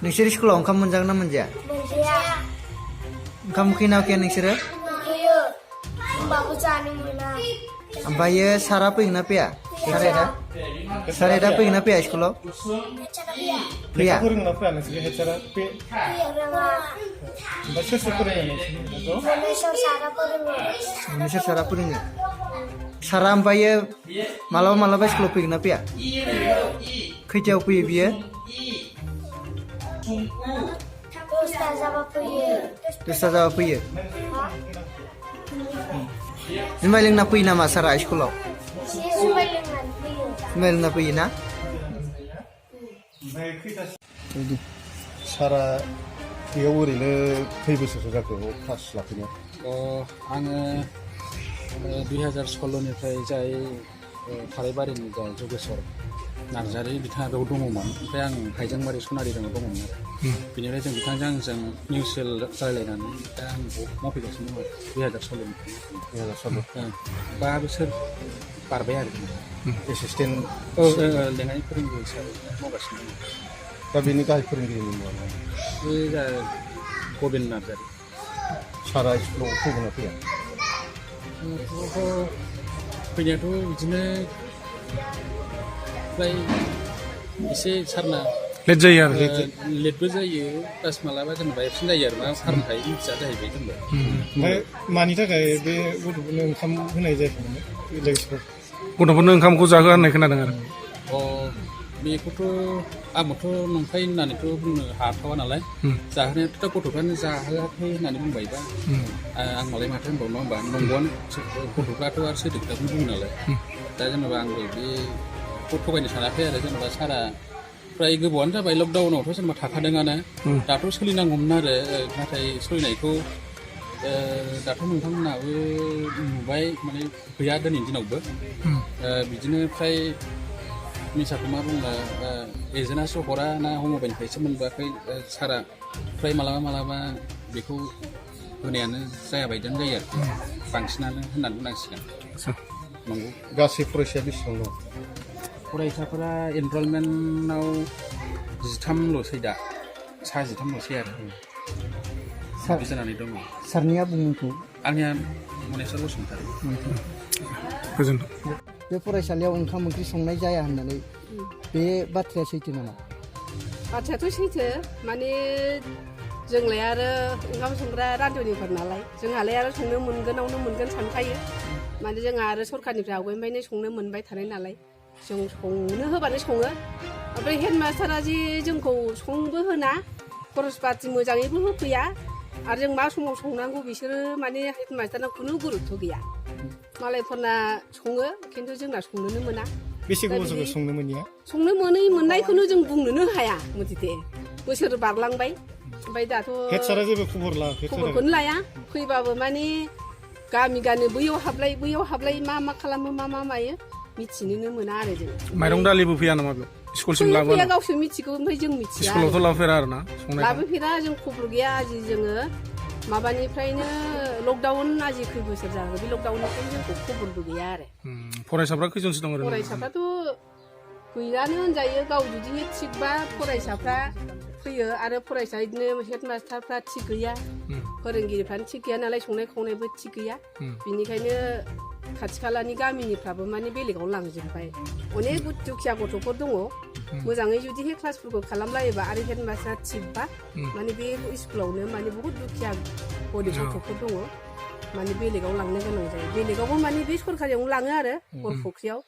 नोंसोर स्कुलाव ओंखाम मोनजागोन ना मोनजाया? मोनजाया। ओंखाम उखैना उखैया नोंसोरो? उखैयो। होमबाबो जानो मोना। ओमफ्रायो सारा फैगोन ना फैया? सारेदा फैगोन ना फैया स्कुलाव? फैया। फोरोंना फैया नोंसोर हेडसारा फैया रोङा। ओमफ्राय सोर सोर फोरोङो नोंसोरखौ? मोनेस्वर सारा फोरोङो। नोंसोर सारा फोरोङो। सारा ओमफ्रायो मालाबा मालाबा स्कुलाव फैगोन ना फैया? खैथायाव फैयो बियो? 10ता जाबा फैयो। 10ता जाबा फैयो। जुमाय लोंना फैयो नामा सारा स्कुलाव? एसे जुमाय लोंनानै फैयो। जुमाय लोंना फैयो ना? सारा बेयाव ओरैनो खै बोसोरसो जाखो क्लास लाफैनाया? आङो 2016 निफ्राय जाय थाराइबारिनि जाय जगेश्वर नार्जारि बिथाङा बेयाव दङमोन। ओमफ्राय आं हाइजेंबारि सनारिजों दङमोन आरो बिनिफ्राय जों बिथांजों आंजों मिउचुवेल रायलायनानै दा आं मावफैगासिनो दङ 2016 निफ्राय 5 बोसोर बारबाय आरो एसिस्टेन्ट लेङाइ फोरोंगिरि हिसाबै मावगासिनो दङ। दा बेनि गाहाय फोरोंगिरिनि मुङा बे गबिन नार्जारि। सारा स्कुलाव फैगोन ना फैया? फैनायाथ' बिदिनो फ्राय एसे सारना लेट जायो आरो लेटबो जायो प्लास मालाबा जेनेबा एबसेन्ट जायो आरो मा सारनो थायो मिथिया जाहैबाय जोंबो। ओमफ्राय मानि थाखाय बे गथ'फोरनो ओंखाम होनाय जायाखैमोन लोगोसेफोर? गथ'फोरनो ओंखामखौ जाहोआ होननाय खोनादों आरो बेखौथ' आंबोथ' नंखाय होननानैथ' बुंनो हाथावा नालाय जाहोनायाथ' दा गथ'फ्रानो जाहोआखै होननानै बुंबायबा आं मालाय माथो होनबाव नङा होमबा नंगौआनो गथ'फ्राथ' आरो सोरदो खोथाखौनो बुङो नालाय दा जेनेबा आंबो बेखौ थगायनो सानाखै आरो जेनेबा सारा फ्राय गोबावानो जाबाय लकडाउनावथ' जेनेबा थाखादोंआनो दाथ' सोलिनांगौमोन आरो नाथाय सोलिनायखौ दाथ' नोंथांमोनाबो नुबाय माने गैया दिनैनि दिनावबो बिदिनो फ्राय मिसाखौ मा बुंला एजेन्टआसो हरा ना हमबाइलनिफ्रायसो मोनबोआखै सारा फ्राय मालाबा बेखौ होनायानो जाया बायदियानो जायो आरो बांसिनानो होननानै बुंनांसिगोन। नंगौ। गासै फरायसाया बेसेबां दं? फरायसाफोरा एनरलमेन्टआव 13ल'सै दा 13ल'सै आरो बिदि जानानै दङ। सारनिया बुंमुंखौ? आंनिया मनेस्वर बसुमतारी। गोजोन्थों। बे फरायसालियाव ओंखाम ओंख्रि संनाय जाया होननानै बे बाथ्राया सैथो नामा? बाथ्रायाथ' सैथो माने जोंलाय आरो ओंखाम संग्रा रान्दिनिफोर नालाय जोंहालाय आरो संनो मोनगोनावनो मोनगोन सानखायो माने जोंहा आरो सरखारनिफ्राय आवगायनिफ्रायनो संनो मोनबाय थानाय नालाय जों संनो होबानो सङो। ओमफ्राय हेडमास्टारा जे जोंखौ संबो होना खरस पाति मोजाङैबो होफैया आरो जों मा समाव संनांगौ बिसोरो माने हेडमास्टारना खुनु गुरुत्थ' गैया। मालायफोरना सङो खिन्थु जोंना संनोनो मोना। बेसे गोबाव जाबाय संनो मोनिया? संनो मोननायखौनो जों बुंनोनो हाया मथिते बोसोर बारलांबाय ओमफ्राय दाथ' हेडसारा जेबो खबर लायाखै? खबरखौनो लाया फैबाबो माने गामि बैयाव हाबलाय मा खालामो मा मायो मिथिनोनो मोना आरो जों। माइरं दालिबो फैया नामा बेयाव स्कुलसिम लाबोया? गावसोर मिथिगौ ओमफ्राय जों मिथिया। स्कुलावथ' लाबोफेरा आरो ना लाबोफेरा जों खबर गैया आजि जोङो माबानिफ्रायनो लकडाउन आजि खै बोसोर जागोन बे लकडाउननिफ्रायनो जोंखौ खबरबो गैया आरो। फरायसाफ्रा खैजनसो दं ओरैनो? फरायसाफ्राथ' गैयानो होनजायो गाव जुदि थिगबा फरायसाफ्रा फैयो आरो फरायसा बिदिनो हेडमास्टारफ्रा थिग गैया फोरोंगिरिफ्रानो थिग गैया नालाय संनाय खावनायबो थिग गैया बिनिखायनो खाथि खालानि गामिनिफ्राबो माने बेलेगाव लांजोबबाय। अनेक दुखिया गथ'फोर दङ मोजाङै जुदि क्लासफोरखौ खालामलायोबा आरो हेडमास्टारा थिगबा माने बे स्कुलावनो माने बहुत दुखिया गथ'फोर दङ माने बेलेगाव लांनो गोनां जायो। बेलेगावबो माने बे सरकारियावनो लाङो आरो बर' फुख्रियाव